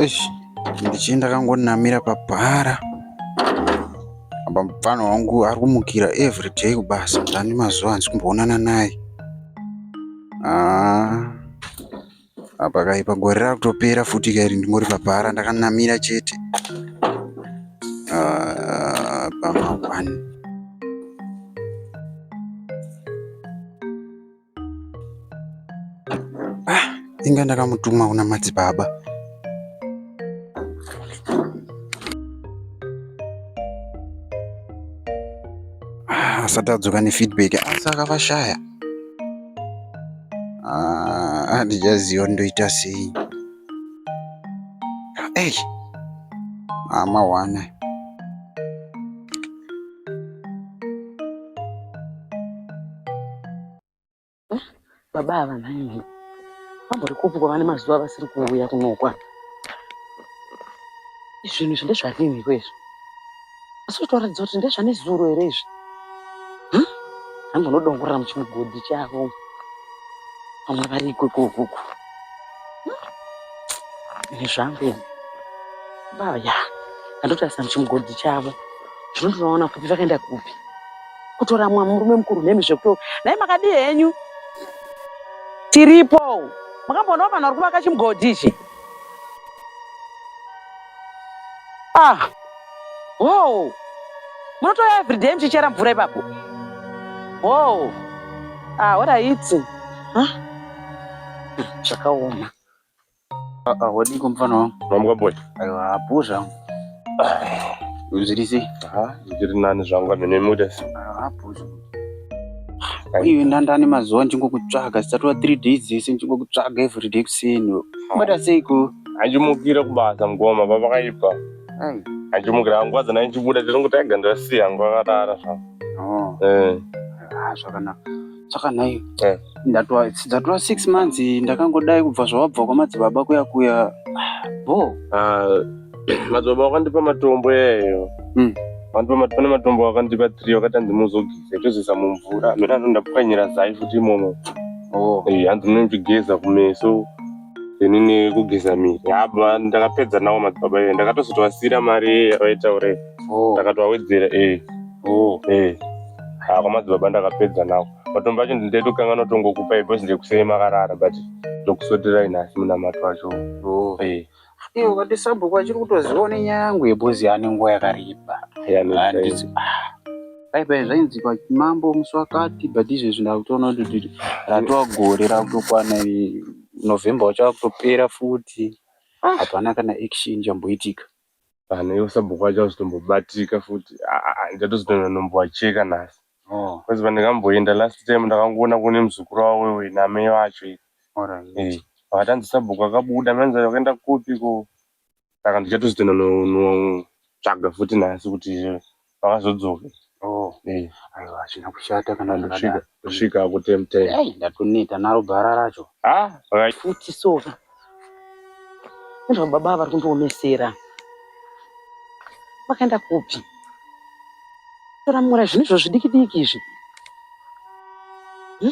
Eish, ndichii ndakangonamira pabhara apa mupfana wangu ari kumukira everyday kubasa ndani mazuva handisi kumboonana naye. Haa apa kaipa gore rakutopera futi kairi ndingori pabhara ndakanamira chete. Ah, pamahwani. Ah, inga ndakamutuma kuna madzibaba. Ah, asati adzoka nefeedback asi akavashaya. Ah, handichaziva ndoita sei. Ei, amawana. Baba ava nhaimi vambori kupi kwavane mazuva vasiri kuuya kunokwa? Zvinhu izvi ndezvariniko izvi? Asi kutoratidza kuti ndezvanezuro here izvi? Hangonodongorera muchimugodhi chavo pamwe variko ikoko. Ini zvangu ini baba ya ndandotarisa muchimugodhi chavo zvino ndinoona kupi vakaenda kupi kutoramwa murume mukuru nemi zvekuto nhai makadii henyu tiripo makamboonawo vanhu vari kuvaka chimugodhi ichi ah oh munotouya everyday muchichera mvura ipapo oh ah oraiti ah zvakaoma Ah, ah, wadiko mfana wangu? Mamuka boy. Aiwa, hapo zvangu. Zviri sei? Ah, zviri nani zvangu amene muda sei. Ah, hapo zvangu. Iwe ndandane mazuva ndichingokutsvaga, zichatova 3 days dzese ndichingokutsvaga every day kuseni. Ubata seiko? Anchimukira kubasa mukoma baba kaipa. Ai. Anchimukira nguva dzana ndichibuda ndinongoti aiga ndasiya hangu akarara zvangu. Oh. Eh. Ah, zvakanaka. Saka nhai Eh. ndatova dzatova 6 months ndakangodai kubva zvawabva kwamadzibaba kuya kuya. Bho. Ah, madzibaba wakandipa matombo eyo. Wandipa pane matombo wakandipa 3 wakati hanzi muzogeza tozoisa mumvura. Mina ndo ndapwanyira zai futi imomo. Oh. Eh, hanzi munochigeza kumeso. Then nekugeza miri. Haba ndakapedza nawo madzibaba eyo. Ndakatozotovasira mari yavaitaura. Oh. Ndakatoawedzera eh. Oh. Eh. Ha kwamadzibaba ndakapedza nawo. Matombo acho ndetokanganwa tongokupai because ndekusei makarara but ndokusoterai nhasi munamato wacho. Oh. Eh. Iwe ukati sabhuku achiri kutozivawo nenyaya yangu yebhozi ane nguva yakareba. Handisi pai pai zvainzi kwamambo musi wakati but izvezvi ndakutoona kuti ratova gore rakutokwana November wacho wakutopera futi hapana kana action chamboitika. Vanhu ivo sabhuku wacho azotombobatika futi. Ndichatozotonomboacheka nhasi. Oh, Because pandakamboenda last time ndakangoona kune muzukuru wavo wewe namai vacho. alright. Eh. Vakati hanzi sabhuku akabuda manzi akaenda kupi ko. Saka ndichatozotonotsvaga futi nhasi kuti vakazodzoka. Oh, Eh. aiwa hazvina kushata kana Ndosvika zvakadaro. ndosvika ko tem tem. Ei, ndatoneta naro bhara racho. Ah, vaka futi sova ndizvo baba ava vari kundiomesera vakaenda kupi toramura zvinhu izvo zvidiki diki izvi Hmm?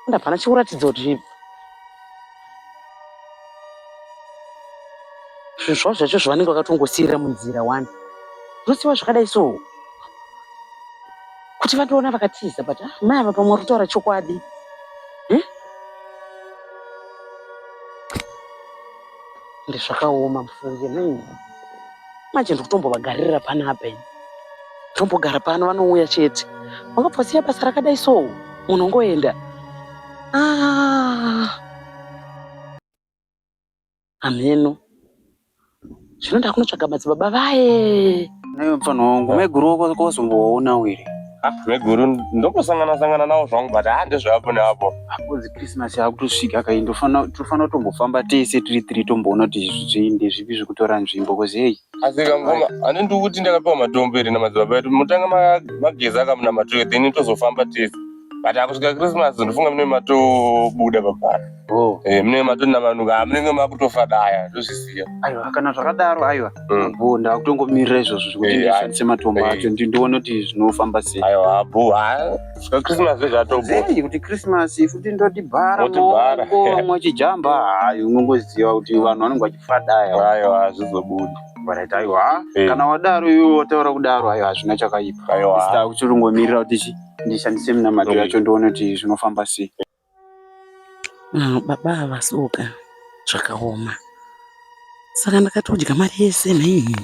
Ndapana chikuratidza kuti zvinhu zvavo zvacho zvavanenge vakatongosiira munzira wani zvinosiiwa zvakadai so kuti vandiona vakatiza but ah, mai ava pamwe vari kutaura chokwadi hmm? Ende zvakaoma mufunge nhai manje ndikutombovagarira panapa ini ndombogara pano vanouya chete wangabva wasiya basa rakadai so munhu ongoenda ah. Hameno zvino ndakunotsvaga madzibaba vaye. Naye mfana wangu maiguru wako kwazombowaonawo here? Ah, maiguru ndombosangana sangana nawo zvangu but ah ndezveapo neapo. Apo Christmas yakutosvika kai ndofana tofanira kutombofamba tese tiri tiri tomboona kuti ndezvipi zvikutora nzvimbo cause hey. Asi kangoma ani ndikuti ndakapiwa matombo here namadzibaba edu mutanga mageza akamunamato then tozofamba tese. But akusvika Christmas ndofunga mune matobuda pabhara. Oh. Eh, mune matonamanuka, munenge makutofa daya, ndozviziva. Aiwa, kana zvakadaro aiwa. Bho, ndakutongomirira izvozvo zvekuti ndishandise matombo acho ndione kuti zvinofamba sei. Aiwa, bho, ha, svika Christmas zvatobho. Sei kuti Christmas futi ndoti bhara maoko vamwe vachijamba, hayi unongoziva kuti vanhu vanenge vachifadaya. Aiwa, hazvizobudi. Alright, aiwa. Kana wadaro iwe wataura kudaro, aiwa hazvina chakaipa. Aiwa. Ndakuchitongomirira kuti chi ndishandise minamato yacho ndione kuti zvinofamba sei. Baba ava soka zvakaoma. Saka ndakatodya mari yese nhai.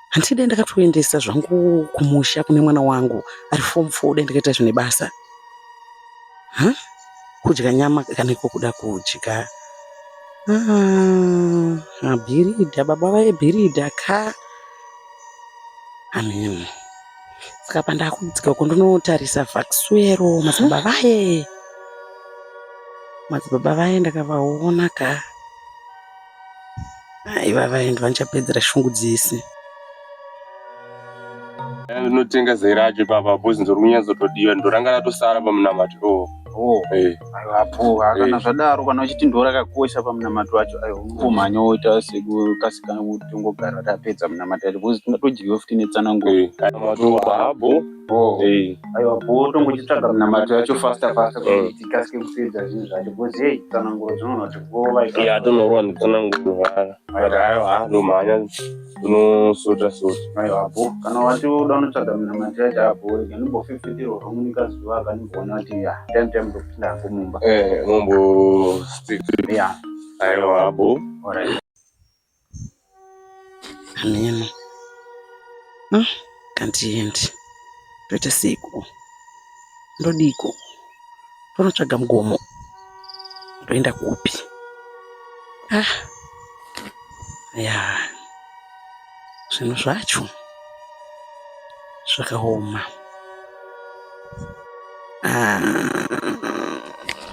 Handiti dai ndakatoendesa zvangu kumusha kune mwana wangu ari form 4 dai ndakaita zvine basa. Huh? Kudya nyama kana iko kuda kudya. Ah, bhiridha baba vaye bhiridha ka. Amen. Saka pandakudzika uko ndonotarisa Vaxwero madzibaba vaye. Madzibaba vaye ndakavaona ka. Aiva vaye ndovandichapedzera shungu dzese. Ndinotenga zai racho ipapa because ndiri kunyatsotodiwa ndoranga ratosara pamunamato oh. Oh. Aiwa po kana zvadaro kana uchiti ndo rakakosha pamunamato wacho aiwa unongomhanya woita sekukasika kuti ungogara tapedza munamato yacho because tingatodyiwa futi netsananguro. Munamato hapo. Oh. Aiwa po tongochitsvaga munamato yacho faster faster kuti tikasike kupedza zvinhu zvacho because hey tsananguro dzinoona kuti vova Ya tonorwa netsananguro. But aiwa ndomhanya unosota sota. Aiwa po kana wati uda unotsvaga munamato yacho apo rega ndimbofefeterwa kamunika zuva akanimboona kuti ya time time ndopinda hangu mumba. Eh, mumbo stick. Ya. Aiwa po. Alright. Hameno. Kandiendi. Ndoita seiko? Ndodiko? Ndonotsvaga mugomo. Ndoenda kupi? Ah. Ya. Zvinhu zvacho zvakaoma. Ah,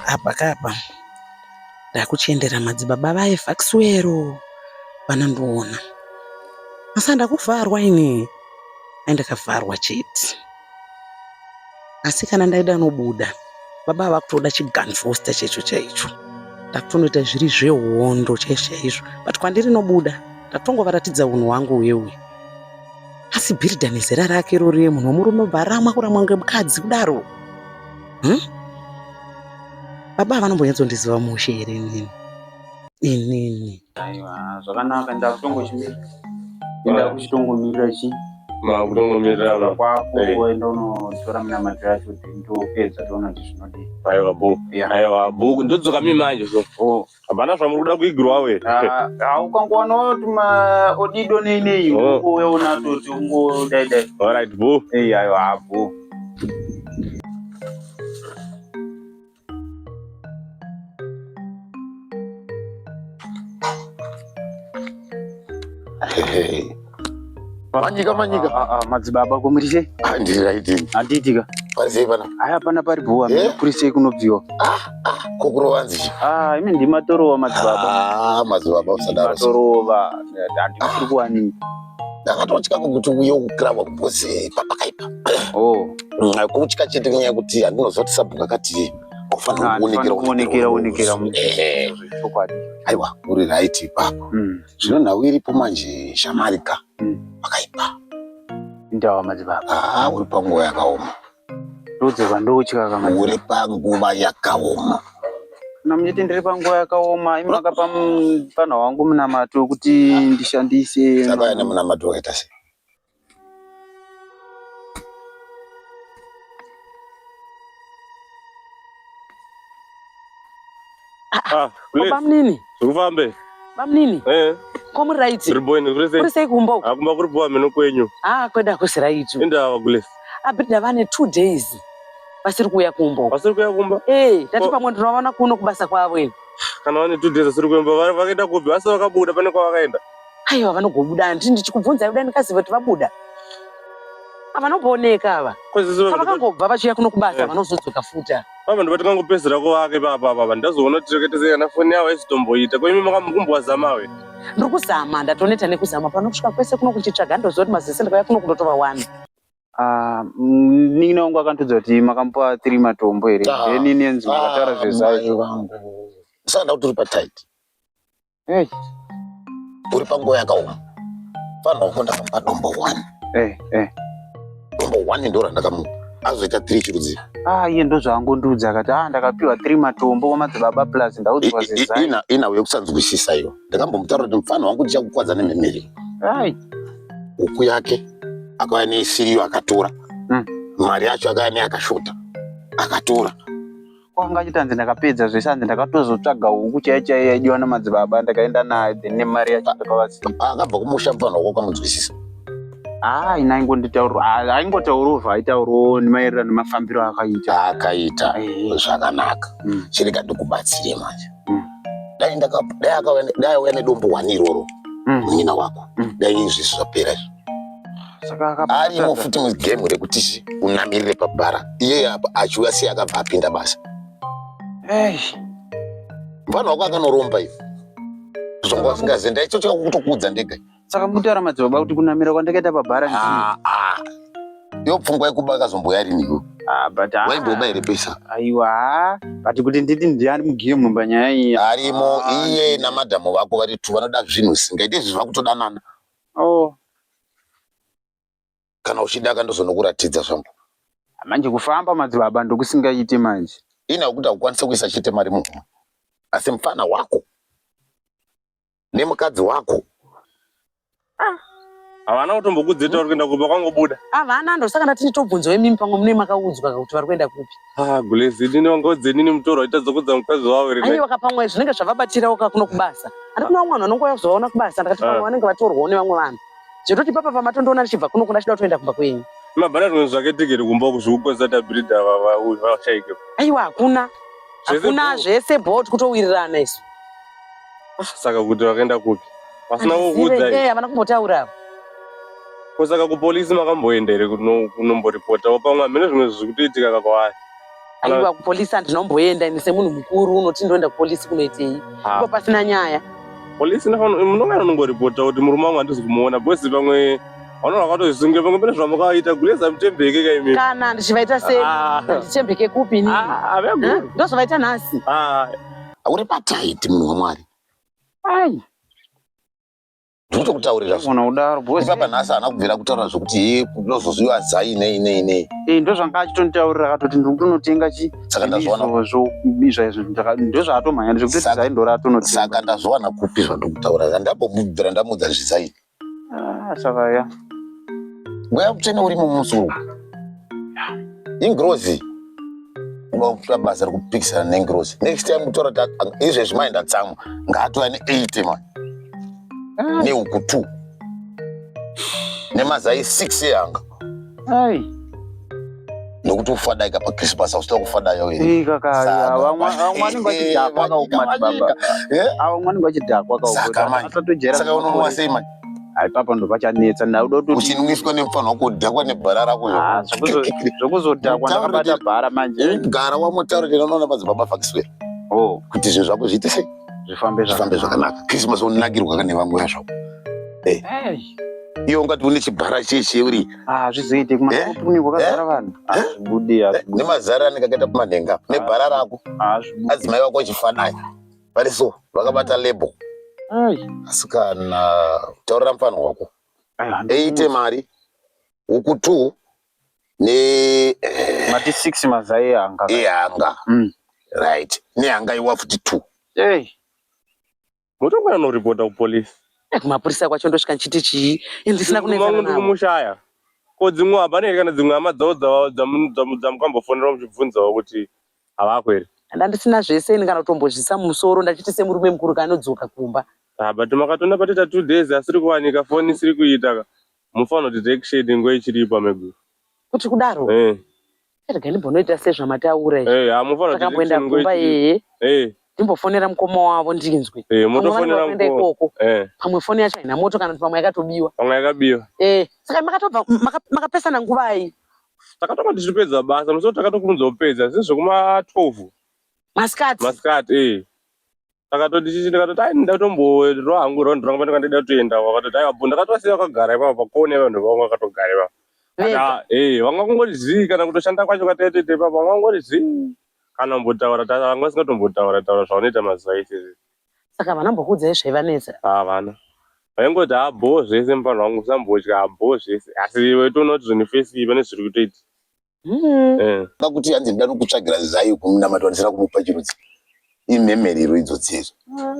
apa kapa ndakuchiendera madzibaba vaye Faxwero vanondiona. Asi ndakuvharwa ini. Ai ndakavharwa chete. Asi kana ndaida nobuda baba vakutoda chiganfosta checho chaicho. Ndakutonoita zviri zvehondo chaizvo chaizvo. But kwandiri nobuda ndakutongovaratidza unhu hwangu uye. Asi bhiridha nezera rake rori munhu wemurume obva aramwa kuramwa kunge mukadzi kudaro. Baba vanombonyatsondiziva mushe here inini? Inini. Aiwa, zvakanaka ndakutongochimira. Ndakuchitongomirira chi? Makutongomirira kwako woenda unotora munamato yacho then topedza toona kuti zvinodii. Aiwa bo. Aiwa bo ndodzoka mimi manje so. Oh. Hapana zvamuri kuda kuigirwa we. Ah, ukangowana tuma odido nei nei ungouya unatoti ungodai dai. Alright bo. Eh aiwa bo. Manyika manyika. Ah, ah, madzibaba ko muri sei? Ah, ndiri right ini. Handiti ka. Pari sei pana? Aya pana pari bhuwa, eh? Kuri sei kunobviwa? Ah, ah, ko kurova nzi. Ah, imi ndimatorova madzibaba. Ah, madzibaba usadaro. Ndimatorova, handikuri kuwanika. Ndakatotya kuti uye kukrabwa kubosi papakaipa. Oh. Kutya chete kunyaya kuti handinozoti sabhuku akati ufanira kuonekera kuonekera onekera chokwadi. Aiwa, uri right ipapo. Zvino nhau iripo manje shamarika. Pakaipa. Indawa madzibaba. Ah, uri panguva yakaoma. Ndodzoka ndotya kama. Uri panguva yakaoma. Kana muchiti ndiri panguva yakaoma, imi makapa mupfanha wangu munamato wekuti ndishandise. Saka ane munamato wakaita sei? Ah, please. Bamnini. Zvekufambe. Bamnini. Eh. Ko muri right? Tiri boy kuri sei? Kuri sei kumba uko? Ah, kumba kuri boy meno kwenyu. Ah, kweda kusi right. Indawa kule. Abirida vane 2 days. Vasiri kuuya kumba uko. Vasiri kuuya kumba? Eh, ndati pamwe ndinovaona kuno kubasa kwavo ini. Kana vane 2 days vasiri kuemba vakaenda kupi? Vasi vakabuda pane kwavakaenda. Aiwa vanogobuda handiti ndichikubvunzai kuda ndikaziva kuti vabuda. Avanombooneka ava. Vakangobva vachiuya kuno kubasa vanozodzoka futi. Baba ndo vatikangopedzera kuvaka ipapa apa ndazoona kuti takaita sei kana foni yavo aizitomboita ko imi makamukumbowazama we. Ndiri kuzama ndatoneta nekuzama pano kusvika kwese kuno kuchitsvaga ndoziva kuti mazese ndikauya kuno kundotovawana. Ah, munin'ina wangu akandiudza kuti makamupa 3 matombo here Ah, then ini enzi makataura Ah, zvezai mai vangu saka ndakuti uri patight Hey, uri panguva yakaoma fanira wako ndakamupa dombo one eh, eh. dombo one ndo randakamupa azoita three chirudzi Ah, iye ndozvaangondiudza akati ah ndakapiwa 3 matombo kwamadzibaba plus ndaudzwa zezai ina ina yekusanzwisisa iyo ndakambomutaura kuti mufana wangu ndichakukwadza nemhemherero ai huku yake akauya neisiriyo akatora mari yacho akauya neyakashota akatora Kwanga achitanzi ndakapedza zvese hanzi ndakatozotsvaga huku chaiyo chaiyo yaidiwa namadzibaba ndakaenda nayo then nemari yacho ndakavasiya. Akabva kumusha mfana wako ukamunzwisisa. Ah, ini aingonditaurira ah, aingotaurawo aitaurawo nemaererano nemafambiro akaita. Akaita Eh. zvakanaka. Chirega ndikubatsire manje. Dai ndaka dai akauya dai auya nedombo wani iroro. Munyina wako. Dai izvi zvapera izvi. Saka akabva Arimo atadza. futi mugame rekuti chi unamirire pabhara. Iye apa achiuya sei akabva apinda basa. Hey. Mfana wako akanoromba iwe. Zvanga usingazivi ndaichotya kutokuudza ndega. Saka mukutaura madzibaba kuti kunamira kwandakaita pabhara ndii. Ah, ah. Iyo pfungwa yekuba yakazomboya rini iwe? Ah, but ah. Waimboba here pesa? Aiwa, ah, but kuti nditi ndiani mugame panyaya iyi. Arimo Ah, iye namadhamu vako vari tu vanoda zvinhu zvisingaite izvi zvakutodanana. Oh. Kana uchida kandozonokuratidza zvangu. Manje kufamba madzibaba ndokusingaite manje. Ina wekuti haukwanise kuisa chete mari muhomwe. Asi mfana wako nemukadzi wako Havana kutombokudzeta uri kuenda kupi wakangobuda. Havana ndosaka ndati nditobvunzawo imimi pamwe mune makaudzwa kuti vari kuenda kupi. Ah, Gulezi inini wanga udze inini mutorwa aitadza kuudza mukadzi wavo here Aiwa ka pamwe zvinenge zvavabatirawo ka kuno kubasa. Handiti kune vamwe vanhu vanongouya kuzovaona kubasa ndakati pamwe Ah. vanenge vatorwawo nevamwe vanhu. Zvototi ipapa pamatondiona ndichibva kuno ndachida kutoenda kumba kwenyu. Mabhana zvimwe zvakaitika here kumba uku zvikukonzera kuti abhiridha vashaike. Aiwa hakuna. Zvese Hakuna bho. zvese bho tikutowirirana isu. Saka kuti vakaenda kupi? Vasina Handizive, kukuudzai. eh, havana kumbotaura ava. Ko saka kupolisi makamboenda here kunomboripota pamwe hameno zvimwe zviri kutoitika ka kwavari. Aiwa kupolisi handinomboenda ini semunhu mukuru unoti ndoenda kupolisi kunoitei? Ah. Ipo pasina nyaya. Polisi munonga unongoripota kuti murume wangu handisi kumuona because pamwe vanoona vakatozvisungira pamwe pane zvamakaita guleza mutembeke ka imi. Kana ndichivaita sei? Ah. Handitembeke kupi inini? Ah, Eh? Ndozvavaita nhasi. Ah. Uri pataiti munhu waMwari. Ai. Ndinotokutaurira zvo. Unogona kudaro boss. Ipapa nhasi haana kubvira kutaura zvokuti hee kunozoziva zai nei nei nei. Eh, ndozvanga achitonditaurira akatoti ndiri kutonotenga chi Saka ndazviwana izvozvo izva izvo ndozvaatomhanya zvekuti Saka- zai ndoratonotenga. Saka ndazviwana kupi zvandokutaura ndambobvira ndamuudza zvezai. Ah, saka ya. Mweya mutsvene urimo mumusoro. Ingirozi. Unoita basa rekupikisana nengirozi. Next time kutaura kuti izvezvi mai ndatsamwa ngaatouya ne 80 man. Nehuku 2. Nemazai 6 ehanga. Ai. Nokuti ufadaika paChristmas hausina kufadayo here? Eh, kaka Saka- vamwe vamwe vanenge vachidhakwa ka uku madzibaba. Eh? Avo vamwe vanenge vachidhakwa ka uku. Saka manje. Asatojaira Saka unonwa sei manje? Hai papa ndopachanetsa ndauda kutoti Uchinwiswa nemufana wako kudhakwa nebhara rako. Ah, zvokuzodhakwa ndakabata bhara manje. Gara wamotaura kuti unoona madzibaba Faxwell. Oh, Kuti zvinhu zvako zviite sei? zvifambe Zvifambe zvakanaka. Christmas unonakirwa kana nevamwe zvako. Eh. Hey. Iwe ungati une chibhara cheche uri. Ah, zvizoite kumashopu kunenge kwakazara vanhu. Ah, zvibude, ah, zvibude. Nemazara anenge akaita pamanhenga nebhara rako. Ah, zvibude. Adzimai vako achifanaya. Vari so vakabata label. Ai. Asi kana taurira mufana wako. Aiwa, Eite mari huku 2 ne mati 6 mazai ehanga. Ehanga. Right. Nehanga iwa futi 2. Hey. Motongwana noripota kupolisi. Eh, kumapurisa kwacho ndosvika ndichiti chii? Ini ndisina kunetsana Mangu navo. ndikumushaya. Ko dzimwe hapana here kana dzimwe hama dzavo dzamukambofonera muchibvunzawo kuti havako here? Ndandisina zvese ini kana kutombozvisa mumusoro ndachiti semurume mukuru kanodzoka kumba. Ah, but makatoona patoita 2 days asiri kuwanika foni isiri kuita ka. Mufanira kuti action nguva ichiripo ameguru. Kuti kudaro? Eh. Rega ndimbonoita sezvamataura izvi. Eh, hamufanira kuti Takamboenda action nguva kumba ichiripo. ehe. Eh. Ndimbofonera mukoma wavo ndinzwe. Eh, Pamwe vanenge motofonera vakaenda mukoma. ikoko. Eh. Pamwe foni yacho haina moto kana kuti pamwe yakatobiwa. Pamwe yakabiwa. Eh, saka makatobva makapesana nguvai? Takatanga tichipedza basa, musi takatokurumidza kupedza, zvese zvekuma 12. Masikati. Masikati, eh. Takatoti chichi ndikatoti ai ndatomborwa hangu round rangu pandanga ndida kutoenda wakatoti aiwa bho ndakatosiya vakagara ipapo pakona vanhu vangu vakatogara ipapo. Vega. Eh, vanga kungori zii kana kutoshanda kwacho kwataitoita ipapo vanga kungori zii kana kumbotaura vanga vasingatombotaura taura zvavanoita mazuva ese Saka havana kumbokuudzai zvaivanetsa? Havana. Vaingoti haa bhoo zvese mupfanha wangu usambotya haa bhoo zvese asi waitoona kuti zvine face iyi pane zviri kutoita. Mm. Eh. Kuti hanzi ndida nokutsvagira zai kumunamato wandisina kumupa chirudzi imhemherero idzodzi idzo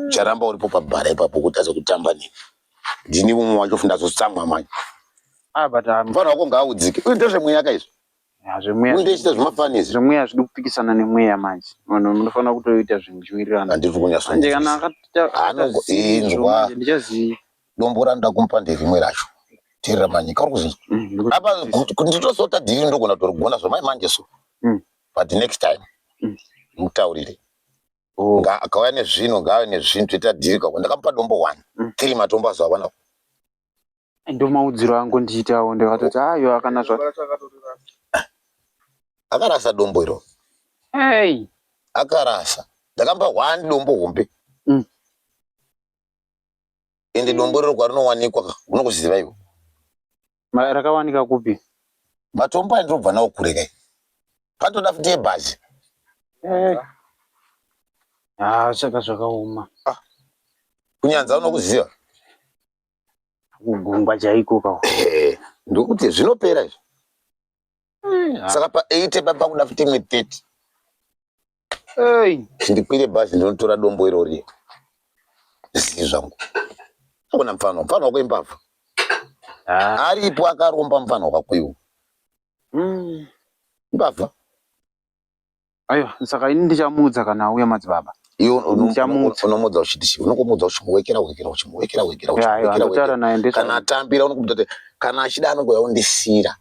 ucharamba uripo pabhara ipapo kutadza kutamba neni ndini umwe wacho futi ndazotsamwa manje Ah, but um, mfana wako ngaaudzike uyu ndezvemweya ka izvi ah, zvemweya undichita zvemafanisi zvemweya zvidi kupikisana nemweya manje vanhu munofanira kutoita zvinhu zviwirirana handiri manje kana kunyatsonzwisisa akatoita Anongo- akazii izvo inzwa. manje ndichaziva dombo ranoda kumupa nderimwe racho teerera manyika uri kuzinzwa Mm, apa nditosota dhiri ndogona kutorigona zvamai manje so but next time mutaurire Oh. Akauya nezvinhu ngaauye nezvinhu toita dhiri kako ndakamupa dombo one three matombo azoawana Ndomaudziro angu ndichiitawo ndikatoti ayo kana zva akarasa dombo iro hey. Akarasa ndakamupa one dombo hombe Ende dombo riro kwarinowanikwa ka unokuziva iwe. Rakawanika kupi? Matombo aya ndinobva nawo kure kai. Panotoda futi yebhazi. Eh. Ah, saka zvakaoma. Ah. Kunyanza unokuziva? Kugungwa chaiko ka. Eh, ndokuti zvinopera izvi. Eh, Saka pa 80 pa pakuda futi imwe 30. Hey. Ndikwire bhazi ndinotora dombo irori. Zii zvangu. Akuna mfano, mfano wako imbavha. Ah. Aripo akaromba mfano wako iwo. Imbavha. Aiwa, saka ini ndichamuudza kana auya madzibaba. Iwe Ndichamuudza. unomuudza uchiti chii? Unomuudza uchimuwekera wekera uchimuwekera wekera Ya, aiwa, uchimuwekera ndotaura wekera. naye ndizvo. Kana atambira unomuudza kuti kana achida anongouya ondisiira.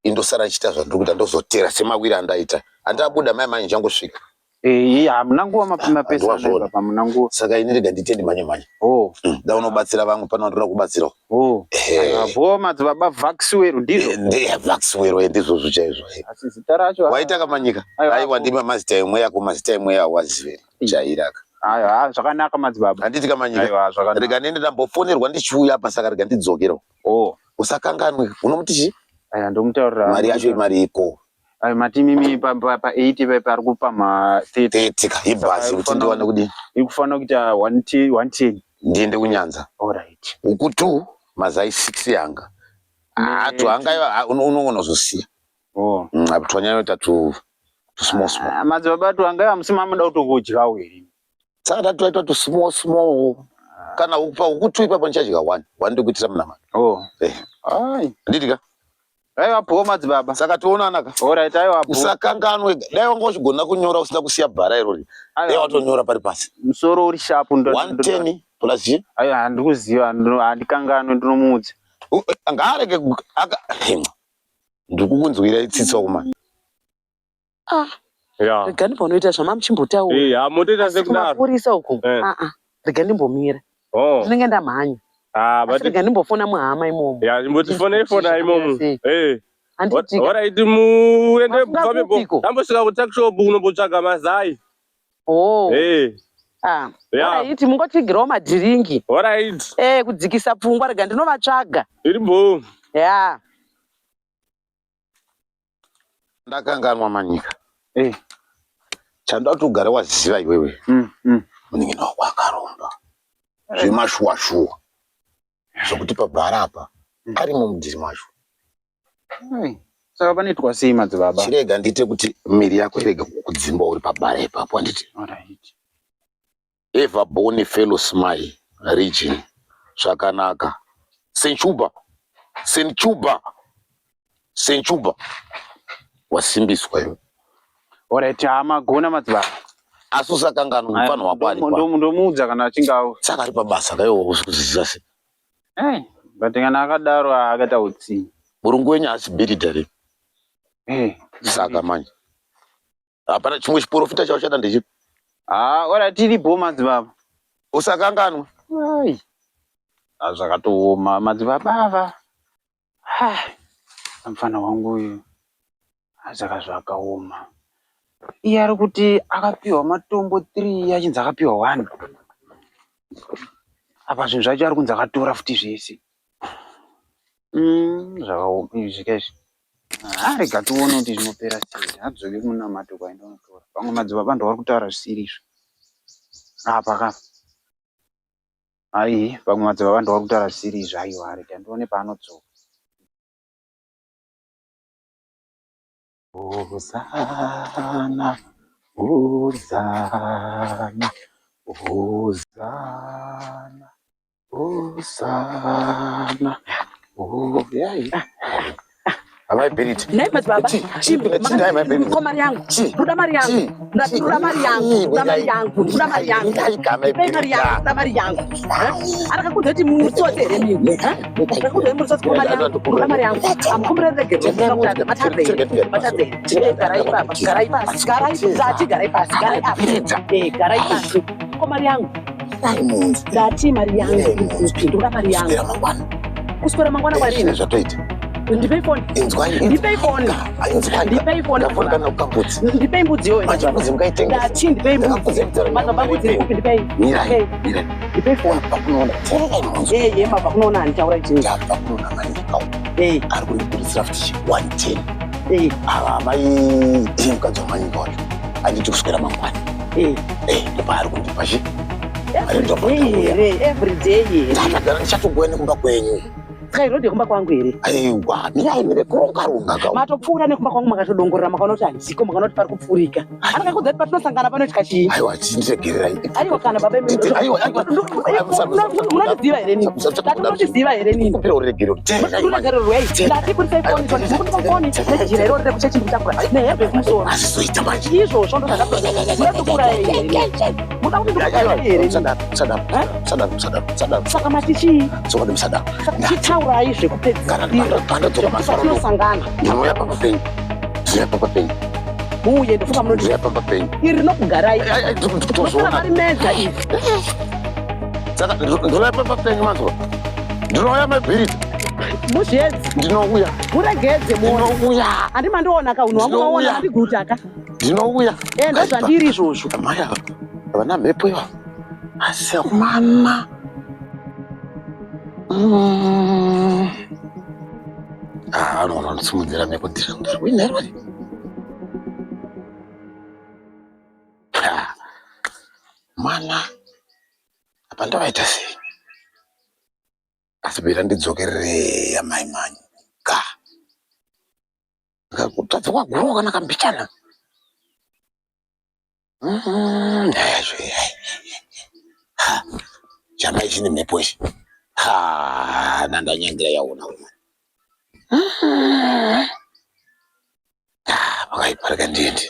Indosara ndichiita zvandiri kuita ndozotera semawiri andaita. Andabuda mai manje ndichangosvika. Eh, hamuna nguva mapesa Handowazviona. baba, hamuna nguva. Saka ini rega nditende mhanye mhanye. Oh. Da unobatsira vamwe pano vandoda kubatsirawo. Oh. Eh. Avo madzibaba Vaxwell ndizvo. Ndiye Vaxwell eh, ndizvozvo chaizvo. Asi zita racho Waita kamanyika. Aiwa, Aiwa ndima mazita emweya ko mazita emweya awazive. Jairaka. Aiwa, zvakanaka madzibaba. Handiti kamanyika. Aiwa, zvakanaka. Rega ndiende ndambofonerwa ndichiuya apa saka rega ndidzokerewo. Oh. Usakanganwe. Unomuti chii? Aiwa, ndomutaurira. Mari yacho imari iko. Aiwa, mati imimi pa pa pa 80 pa pari kupa ma 30. 30 ka ibhazi kuti ndiwane kudini? Ikufanira kuita 110 110. Ndiende kunyanza. All right. Huku 2 mazai 6 yanga. Ah, twanga iva unozosiya. Oh. Apo twanyanyoita tu tu small small. Ah, madzibaba twanga iva musi mamuda kutokudyawo here? Saka tatoita tu small small. Kana huku pa huku 2 ipapo ndichadya 1. 1 ndikuitira munamato. Oh. Eh. Ai. Handiti ka? Aiwa bho madzibaba. Saka toonana ka. All right, aiwa bho. Usakanganwe. Dai wanga uchigona kunyora usina kusiya bhara irori. Dai watonyora pari pasi. Musoro uri sharp ndo. 110 plus chii? Aiwa handikuziva, handikanganwe ndinomuudza. Ngaarege aka ndikukunzwira tsitsi wakomana. Ah. Yeah. Rega ndimbonoita zvamamuchimbotaura. Eh, ha motoita sekudaro. Kumapurisa uko. Eh. Ah ah. Rega ndimbomira. Oh. Ndinenge ndamhanya. Ah, Asi but rega ndimbofona muhama imomo. ya chimbotifonei fona imomo. Sei? Eh. Handiti ka? Alright, muende Mafunga pambe kupiko? Tambosvika ku tuck shop unombotsvaga mazai. Oh. Eh. Ah. Yeah. Alright, mungotigirawo madhiringi. Alright. Eh, kudzikisa pfungwa rega ndinovatsvaga. Iri bho. Yeah. Ndakanganwa manyika. Eh. Chandoda kuti ugare waziva iwewe. Munin'ina wako akaromba. Zvemashuwa shuwa. Zvokuti pabhara apa arimo mudhiri macho. Hey. Saka panoitwa sei madzibaba? Chirega ndiite kuti miri yako irege kukudzimba uri pabhara ipapo handiti. Alright. Ever born fellow smile region zvakanaka. Senchuba. Senchuba. Senchuba. Wasimbiswa iwe. Alright, hamagona madzibaba. Asi usakanganwa mufana wako ari pa. Ndomuudza kana achinge auya. Saka ari pabasa kaiwo usikuziziva sei. Eh, but kana akadaro akaita utsinye. Murungu wenyu haasi bhiridha re. Eh. Saka manje. Hapana chimwe chiporofita chauchada ndechipi? Ah, alright, tiripo madzibaba. Usakanganwa. Ai. Ah, zvakatooma madzibaba ava. Ah, mufana wangu uyu. Ah, saka zvakaoma. Iye ari kuti akapiwa matombo 3 achinzi akapiwa 1. Apa zvinhu zvacho ari kunzi akatora futi zvese. Zvakaoma izvi ka izvi. Ah, rega tione kuti zvinopera sei. Adzoke kumunamato kwaenda unotora. Pamwe madzibaba ndovari kutaura zvisiri izvo. Apa ka. Ai, pamwe madzibaba ndovari kutaura zvisiri izvo. Aiwa, rega ndione paanodzoka. Hosana, Hosana, Hosana. Hosana. Oh, yeah. Amai Bhirit. Nhai madzibaba. Chi, chi, chi, nhai mai Bhirit. Ko mari yangu. Chi. Ndoda mari yangu. Chi. Ndati ndoda mari yangu. Ndoda mari yangu. Ndoda mari yangu. Nhai ka mai Ndipei mari yangu. Bhirit. Ndoda mari yangu. Arakakuudza kuti mutsotsi here mimi? Arakakuudza kuti mutsotsi ko mari yangu. Ndoda mari yangu. Amukumbira regero. Ndakutadza. Matadza here? Matadza here? Eh, garai ipapa. Garai pasi. Garai ndati garai pasi. Garai apa. Eh, garai pasi. Ko mari yangu. Ndati mari yangu. Ndoda mari yangu. Kuswera mangwana. Kuswera mangwana Zvine kwarini? zvatoita. Ndipei foni. Inzwai. Ndipei foni. Inzwai. Ndipei foni. Ndafoni kana kukambudzi. Ndipei mbudzi iyoyo. Manje mbudzi mukaitengesa. Ndati ndipei mbudzi. Ndakakudza kutaura Madzibaba mbudzi iri kupi ndipei. Mirai. Ndipei. Mirai. Ndipei foni. Ndabva kunoona. Tererai munzwe. Eh, ye mabva kunoona handitaura ichi. Ndabva kunoona manyika. Eh, Ari kundiburitsira futi 110. eh, Ava amai ndiye mukadzi wamanyika wacho. Anditi kuswera mangwana. eh. Eh, ndopaari kundipa chi. Every day here, every day here. Ndakagara ndichatogouya nekumba kwenyu. Saka irodhi yekumba kwangu here? Aiwa, mirai mire kuronga ronga ka. Matopfuura nekumba kwangu makatodongorera makaona kuti handiko makaona kuti pari kupfuurika. Andakakuudza kuti patinosangana panoitika chii? Aiwa, chindiregererai. Aiwa kana baba imi. Aiwa, aiwa. Munondiziva here nini? Ndati munondiziva here nini? Kumbira uregero. Tererai. Ruregerero rwei? Ndati budisai foni foni. Ndikupa foni nejira iroro rekuchechi ndikutakura nehembe yekumusoro. Azvizoita manje. Izvozvo ndozvakatoda. Muda kukuraya here? Muda kuti ndikukuraya here? Musadaro, musadaro, musadaro, musadaro, musadaro. Saka mati chii? Chokwadi musadaro. Saka chitaurai Kana zvekupedzisira. pandadzoka mazuva ano Patinosangana. ndinouya pamba penyu. Ndinouya pamba penyu. Muuye ndofunga munoti Ndinouya pamba penyu. iri rinokugarai. Ai, ai, Munosara ndikutozviona. mari mega iri. Saka ndinouya pamba penyu manzwa. Ndinouya mabhiriti. Muzviedze. Ndinouya. Muregedze muone. Ndinouya. Handi mandiona ka unhu wangu maona Ndinouya. mandiguta ka. Ndinouya. Eh ndozvandiri izvozvo. Amai ava havana mhepo iva. Asi akomana. Ah, anoona ndisimudzira mhepo ndiri kuinherwa. Mwana apa ndavaita sei? Asi bira ndidzokerere amai manyika. Kutadza kwaguruwa kana kambichana. Nyaya yacho iyi. Ha, Chamai chine mhepo ichi. Ha, nandanyangira yaona umwe. Ah, pakaipa rega ndiende.